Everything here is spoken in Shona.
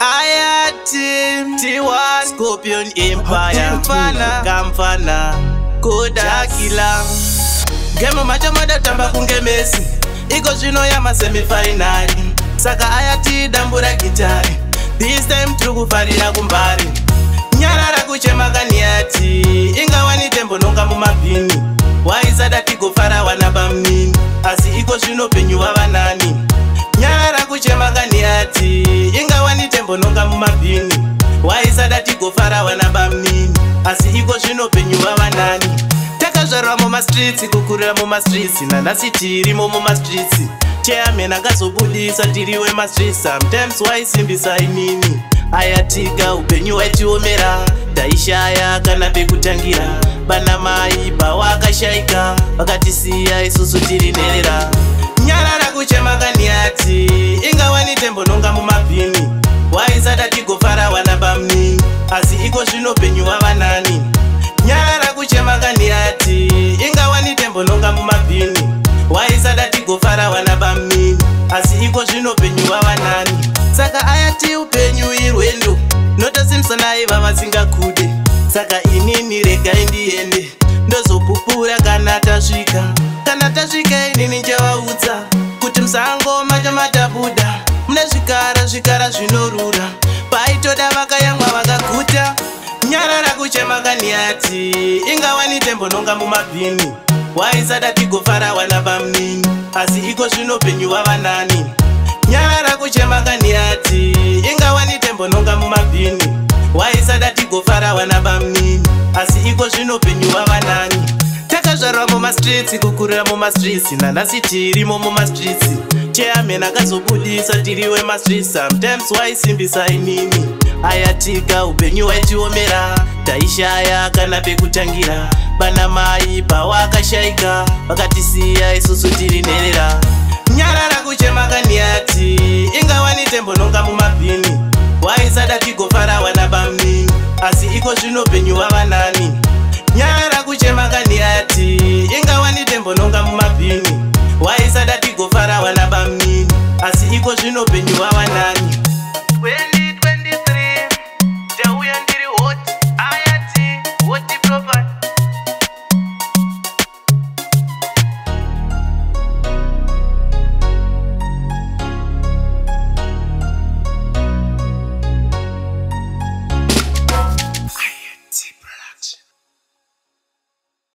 Ayati T1 Scorpion Empire Mfana Kamfana Kodakila Game macho madatamba kunge Messi. Iko zvino yama semifinal. Saka ayati dambura gitari. This time tiri kufarira kumbari. Nyarara kuchema kaniati. Ingawani tembo nonga mumabhini. Waisada tigofara wana bamnini. Asi iko zvino penyu wavanani. Nyarara kuchema kaniati. Ingawani tembo nonga mumabhini. Waisada tigofara wana bamnini. Asi iko zvino penyu wavanani. Takazvarwa mumastreets, kukurira mumastreets, nanhasi tirimo mumastreets. Chairman akazobudisa tiri wemastreets, sometimes waisimbisa inini. Ayatika upenyu waitiomera, taishaya kana pekutangira. Bana mai pawakashaika, vakatisiya isusu tiri nherera. Nyarara kuchema kaniati, ingawani tembo nonga mumabhini. Waisada tigofara wana bamnini, asi iko zvino penyu wavanani. Nyarara kuchema kaniati, ingawani tembo nonga mumabhini. Waisada tigofara wana bamnini, asi iko zvino penyu wavanani. Saka ayati upenyu irwendo, notosimbisana vavasingakude. Saka inini regai ndiende, ndozopupura kana tasvika. Kana tasvika inini nchavaudza kuti musango macho matabuda mune zvikara, zvikara zvinorura. Paitoda vakayamwa vakaguta. Nyarara kuchema kaniati, ingawani tembo nonga mumabhini. Waisada tigofara wana bamnini, asi iko zvino penyu wavanani. Nyarara kuchema kaniati, ingawani tembo nonga mumabhini. Waisada tigofara wana bamnini, asi iko zvino penyu wavanani. Takazvarwa mumastreets, kukurira mumastreets, nanhasi tirimo mumastreets. Chairman akazobudisa tiri wemastreets, sometimes waisimbisa inini. Ayatika upenyu waitiomera, taishaya kana pekutangira. Bana mai pawakashaika, vakatisiya isusu tiri nherera. Nyarara kuchema kaniati, ingawani tembo nonga mumabhini. Waisada tigofara wana bamnini, asi iko zvino penyu wavanani. Nyarara kuchema kaniati, ingawani tembo nonga mumabhini.